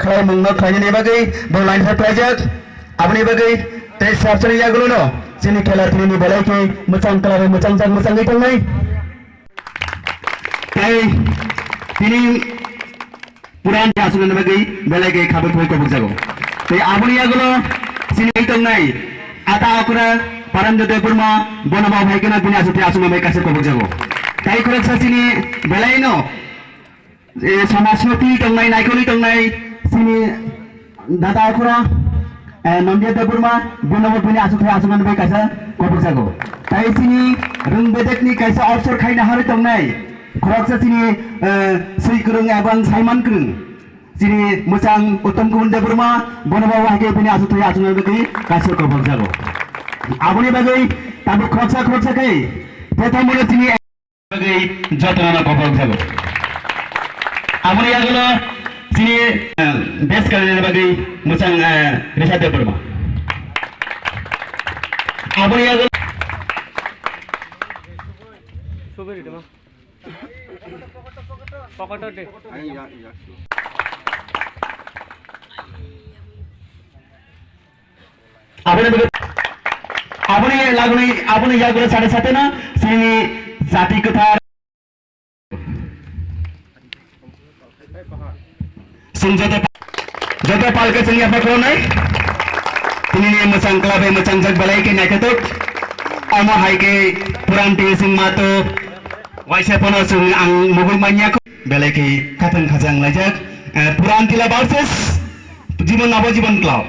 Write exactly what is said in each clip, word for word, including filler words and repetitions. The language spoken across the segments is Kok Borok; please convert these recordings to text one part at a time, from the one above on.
Khlaimungno khlainani bagwi bo line sap khlaijak. Aboni bagwi tei sabsani yagulono chini khela tinini belai khe mwchang kwlabai mwchangjak mwchangwi tongnai. Tei tini Puran aswknani bagwi belai khe khabai khabai kobokjago. Tei aboni yagulo chini tongnai Ata Okra Paranjo Debbarma bono bo hai kheno bini aswk tei aswknani bagwi kaisa kobokjago. Tei khoroksa chini belaino, eh, samajno twi tongnai, naikolwi tongnai chini Dada Okra, eh, Nondiya Debbarma, bono bo bini aswk tei aswknani bagwi kaisa kobokjago. Tei chini rwng bedekni kaisa officer khaina harwi tongnai, khoroksa chini, eh, swi kwrwng ebang saiman kwrwng, chini mwchang Uttom Kumar Debbarma, bono bo hai khe bini aswk tei aswknani bagwi kaisa kobokjago. Aboni bagwi tabuk khoroksa khoroksa khe, prothom bono chini bagwi jotono kobok jago. Aboni yagulo chini, eh, best candidate bagwi mwchang, eh, Rishabh Debbarma. Aboni yagulo Pocket de. Aboni bagwi, aboni laguni, aboni yagulo sade sade no chini jati kwthar. Chwng joto, joto palke chwng yapha khulumnai. Tinini mwchang kwlabai mwchangjak belai khe naithothok. Omo hai khe Puran Tihasing mato waisa phano chwng ang mugwi manya kho. Belai khe khathang khajang laijak. Eh, Puran Tila versus Jibon Nabo Jibon Club.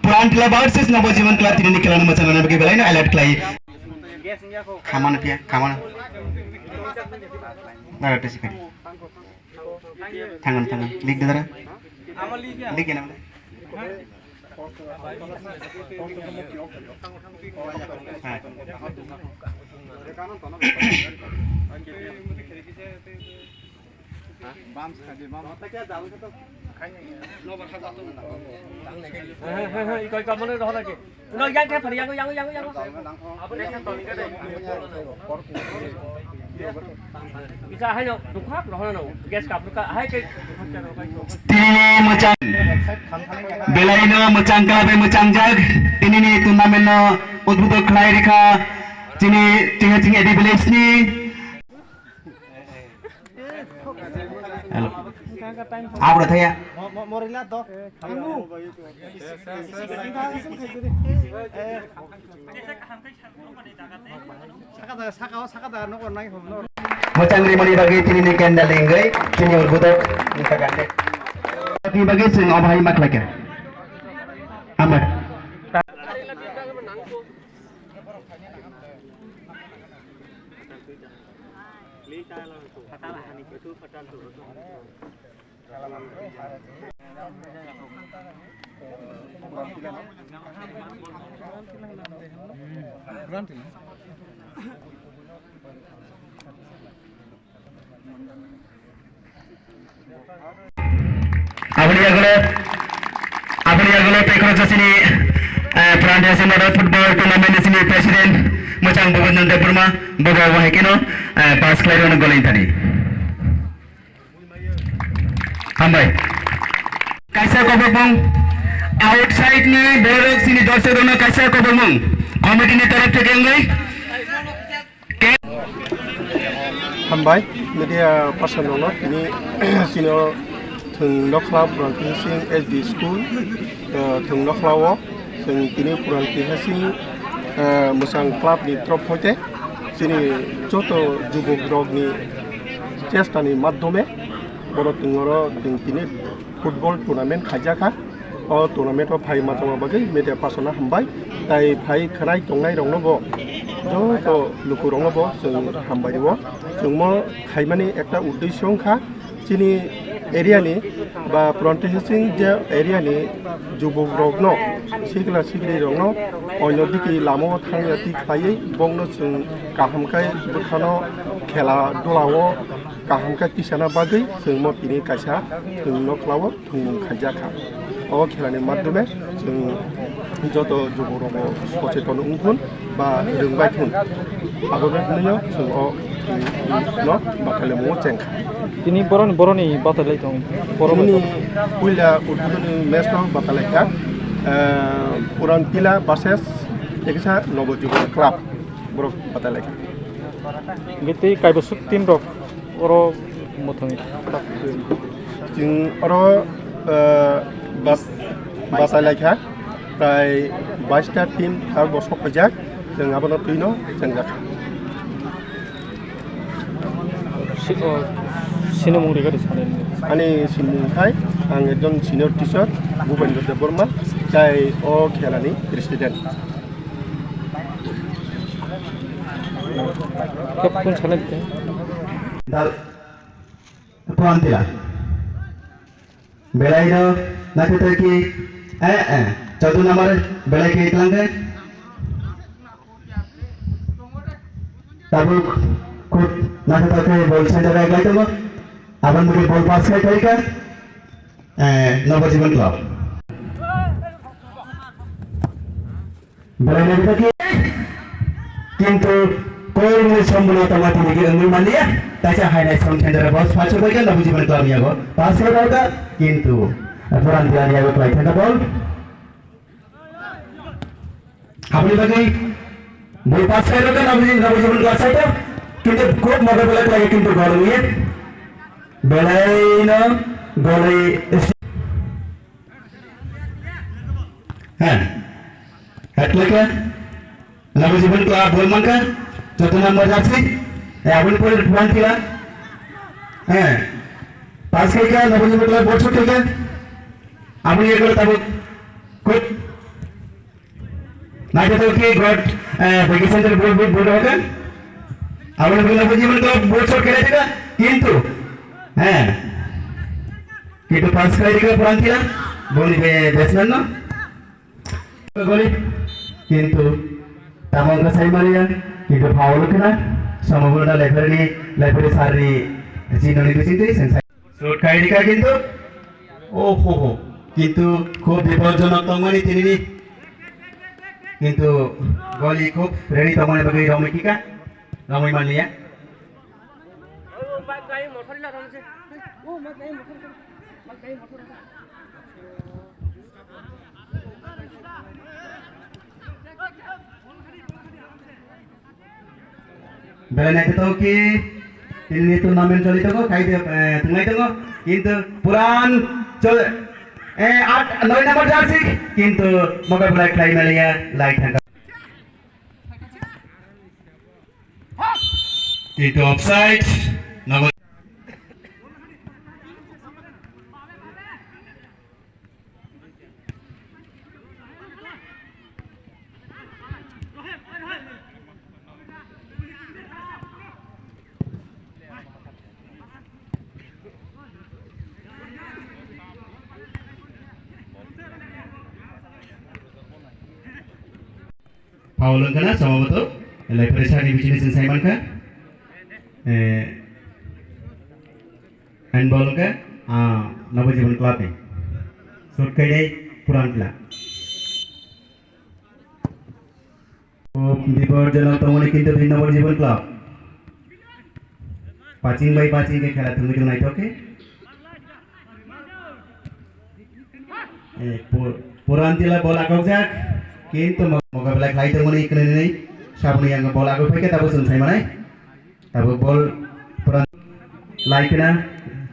Puran Tila versus Nabo Jibon Club tinini khela no mwchang nani bagwi belai no alert khlai. Khamano phiya, khamano. Dara tesi kari. Thangan, thangan. Lik dara. Lik ya namanya. Ha. Hei, hei, hei, ikoi kamano rohor lagi. No, yang kayak pada, yang, yang, yang, yang. Apa nih, yang tolong kan? Bisa, hai, no, dukak, rohor, no, gas kapur ka, hai, kayak. Tini mwchang. Belaino mwchang kalabai mwchangjak. Tinini tournament no udbudhok khlai rikha. Chini Tihasing A D village ni. Hello. Abra thaya. Mwchang rimani bagwi tinini candle ringwi chini udbudhok ni kagande. Ni bagwi chwng obo hai ma khlaikha. Hambai. Aboni yagulo, aboni yagulo tei khoroksa chini, eh, Pran Desa Model Football Tournament ni chini President mwchang Bhupen Chandra Debbarma, bobo wahai keno, eh, pass khlai rwna golai thani. Hambai. Kaisa kobokmung, outside ni borok chini dorshok rokno kaisa kobokmung, committee ni torof theke wngwi. Hambai, media person rokno tini chini o thwng nokhla Puran Tihasing S D school, eh, thwng nokhla o chwng tini Puran Tihasing, eh, mwchang club ni torof hoite chini joto jubok rokni chesta ni madhyome borok thwng oro chwng tini football tournament khaijak kha. O tournament o phai ma tongma bagwi media person no hambai, tai phai khwnai tongnai rokno bo joto luku rokno bo chwng hambai rwo. Chwngmo khaimani ekta uddesyo wngkha chini area ni ba Puran Tihasing je area ni jubok rokno, sikla sikli rokno oino diki lama o thangya twi khlaiwi bokno chwng kaham khe bwkhano khela dula o kaham khe tisana bagwi chwngmo tini kaisa chwng nokhla o thwngmung khaijak kha. O khelani madhyome chwng joto juborokbo socheton wngthun ba rwngbaithun. Abo bai hwnwi chwng o No, batalaimungo chengkha. Tini boroni, boroni batalai tong, boroni. Tini puila udbodhoni match no batalai kha, eh, Puran Tila versus Eksa Nobojibon Club, borok batalai kha. Hingke tei kaibosuk team rok oro muthungwi. Chwng oro, eh, bas-, batalai kha, prai baista team tabok sok paijak, chwng abono twino chengjak. Si-, o, sinimung rigari sanani. Ani sinimung khai, ang ekjon senior teacher, Bhupendra Debbarma, tai o khelani president. Kep kun sanani te? Dal, Puran Tila. Belai no naithotok khe, eh, eh, chaudu number belai khe tlang khe. Tabuk khub naithotok khe ball center bai tongo. Aboni bagwi ball pass khai khai kha, eh, Nobojibon Club. Belai naithotok khe, kintu koi ni sombuna tongma tini ki wngwi manliya, taisa hainai song center bo swacho bai khe Nobojibon Club yago pass khai rwkha, kintu Puran Tila ni yago klai thangkha ball. Aboni bagwi ball pass khai rwkha Nobojibon, Nobojibon Club side o, kintu khub moto belai klai kintu gol wngya, belai no gol wngwi. He. Head khlaikha. Nobojibon Club ball mankha. Joto number jersey. He, aboni pore Puran Tila. He. Pass khaikha, Nobojibon Club ball shoot khaikha. Aboni ekor tabuk. Good. Naithotok khe God, eh, vacation center ball, ball, ball khaikha. Aboni pore Nobojibon Club ball shoot khaikha. Kintu, he. Kintu pass khai rikha Puran Tila, boni be-, batsman no. Goli, kintu tamo wngkha sai maliya, kintu foul wngkha na, somo bono da referee ni, referee sir ni, chini ni bising twi seng sai. Shot khai rikha kintu, oh ho ho, kintu khub bipodjonok tongmani tini ni, kintu goli khub ready tongmani bagwi romwi kika, romwi maliya. Belai naithotok khe tini tournament choli tongo, khai de, eh, thwnglai tongo, kintu Puran chol-, eh, at, noi number jersey, kintu mobai belai khlai maliya, lai thangkha. Kintu offside, number Foul wngkha na, sombhoboto, lai pressure ni bisingo chwng sai mankha. Eh, handball wngkha, ah, Nabajibon Club ni. Shot khainai Puran Tila. Bipodjonok tongmani kintu bini Nabajibon Club. Paching bai paching khe khela thwngwi tong naithok khe. Eh, Pu-, Puran Tila ball akokjak, kintu mo-, mokabela khlai tongmani kwnwi saboni yang ball akok phaikhe tabuk chwng sai manai. Tabuk ball Puran lai khna,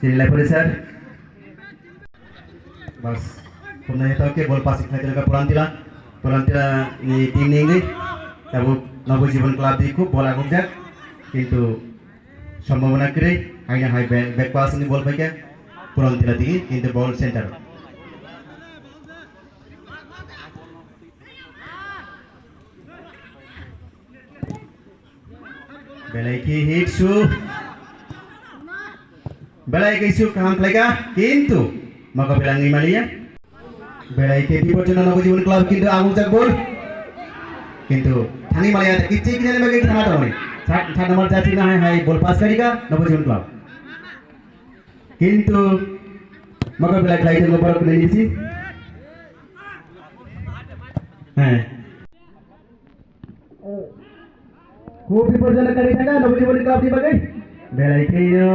chini lai phuri sir. Bas, khumnai heto khe ball passing khlai tongkha Puran Tila. Puran Tila ni team ni wngwi tabuk Nabajibon Club di khub ball akokjak, kintu sombhabona kwrwi, haino hai back, back pass ni ball phaikha Puran Tila digi, kintu ball center. Belai khe hit su. Belai khe su kaham khlaikha, kintu mokabela wngwi maliya. Belai khe bipodjonok Nabajibon Club kintu akokjak ball. Kintu thangwi maliya, kichik nani bagwi thangna tongmani. Third, third number jersey no hai hai ball pass khairikha Nabajibon Club. Kintu mokabela khlai tongo borok nini bisi. He. Khup biporjona kari thangkha Nabojibon club ni bagwi. Belai kheno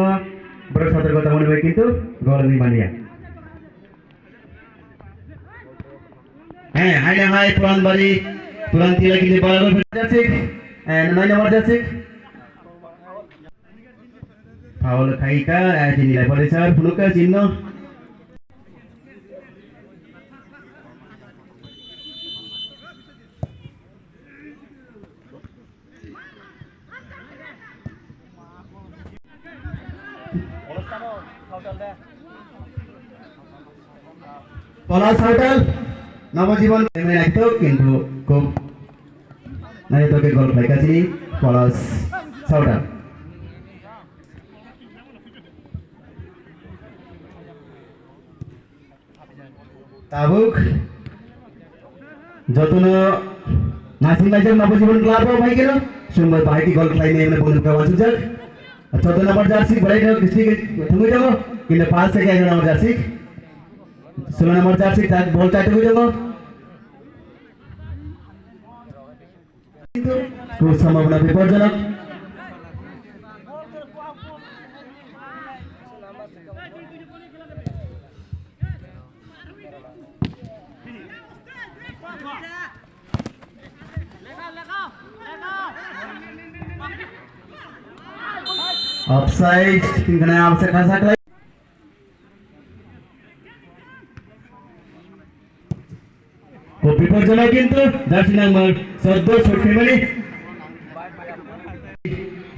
borok sotorko tongmani bai kintu gol wngwi manya. He, haino hai Puranbari, Puran Tila kintu bala gol phai jersey, eh, nine number jersey. Foul khai kha, eh, tini lai pore sar phunuk kha chinno. Polas Hotel, Nabojibon, emre naithok, kintu khub naithok khe gol khlai kha chini Polas Hotel. Tabuk jotono nasing laijak Nabojibon club o phai keno chwngbai bahai khe gol khlai nai hwnwi buini bwkha uansukjak. Chaudo number jersey belai no kisti thwngwi tongo, kintu pass khe egaroh number jersey, solo number jersey tak bol chai tongwi tongo. Khub sombhabona bipodjonok. Offside, tingkana offside khasa khlai. Khub bipodjonok kintu jersey number chaudo sut khaimani.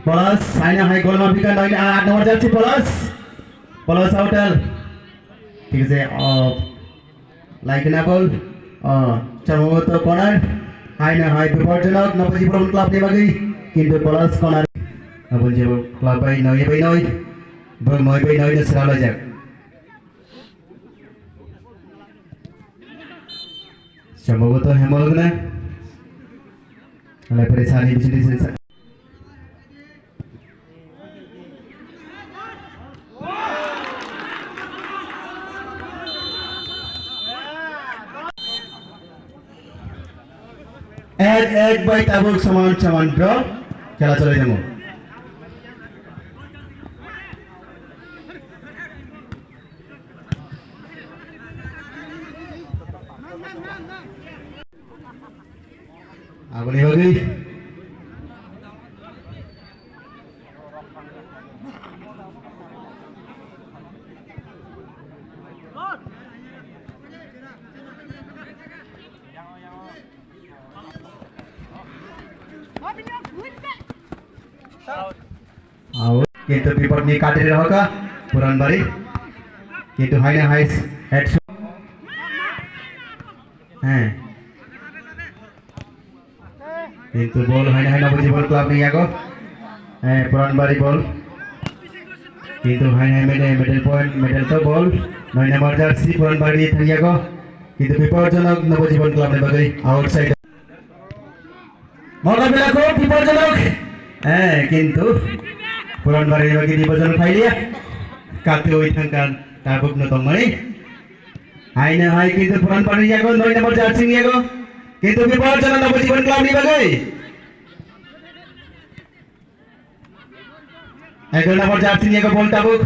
Polas, haino hai gol ma bika nine, ah, aat number jersey Polas. Polas Hotel. Thik ase, oh, lai kena bol. Oh, chamo to corner. Haino hai bipodjonok Nabojibon club ni bagwi. Kintu Polas corner. Nabojibon club bai noi bai noi. Bol noi bai noi no sra lajak. Sombhoboto Hemal guna. Alai pore sani bising bising sa-, ek ek bai tabuk soman soman draw. Khela cholai tongo. Aboni bagwi Out. Kintu bipodni kadri rohaka Puranbari. Kintu haino hai headshot. He. Kintu bol haino haino Nabojibon club ni yago. He, Puranbari bol. Kintu haino hai middle, middle point, middle to bol. Noi number jersey Puranbari thang yago. Kintu bipodjonok Nabojibon club ni bagwi outside. Mokabila khub bipodjonok. Eh, kintu Puranbari bagi bipodjonok phailiya. Katiwi thangkan tabuk no tongmani. Haino hai kintu Puranbari yago noi number jersey yago. Kintu bipodjonok Nabojibon club ni bagwi. Egaroh number jersey ni ego bol tabuk.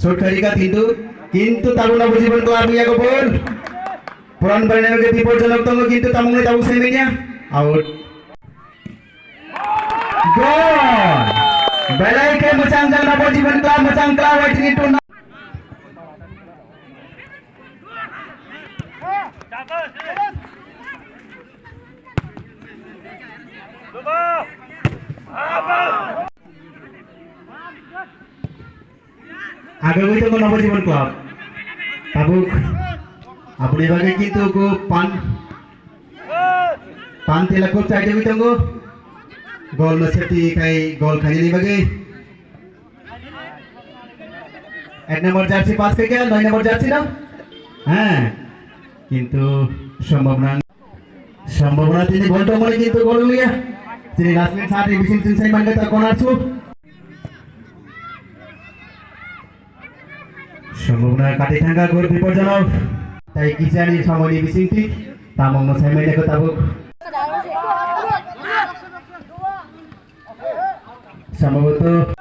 Shot kharika kintu, kintu tabuk Nabojibon club ni ego bol. Puranbari ni ego bipodjonok tongo kintu tamungni tabuk seminya. Out. Goal. Belai khe mwchang jak Nabojibon club, mwchang club hai tini tun. Agagwi tongo Nabojibon club. Tabuk aboni bagwi kintu go pan, pan tela kop chai tongwi tongo. Gol no safety khai gol khainani bagwi. Ek number jersey pass khe khe, noi number jersey no? He. Kintu sombhabona, sombhabona tini bol tongmani kintu gol liya. Tini last minute sat ni bising sing sai mangkha ta corner shoot. Sombhabona kati thangkha gol bipodjonok. Tai kisani somoini bising ti tamungno sai mangkha tabuk. Sambabato.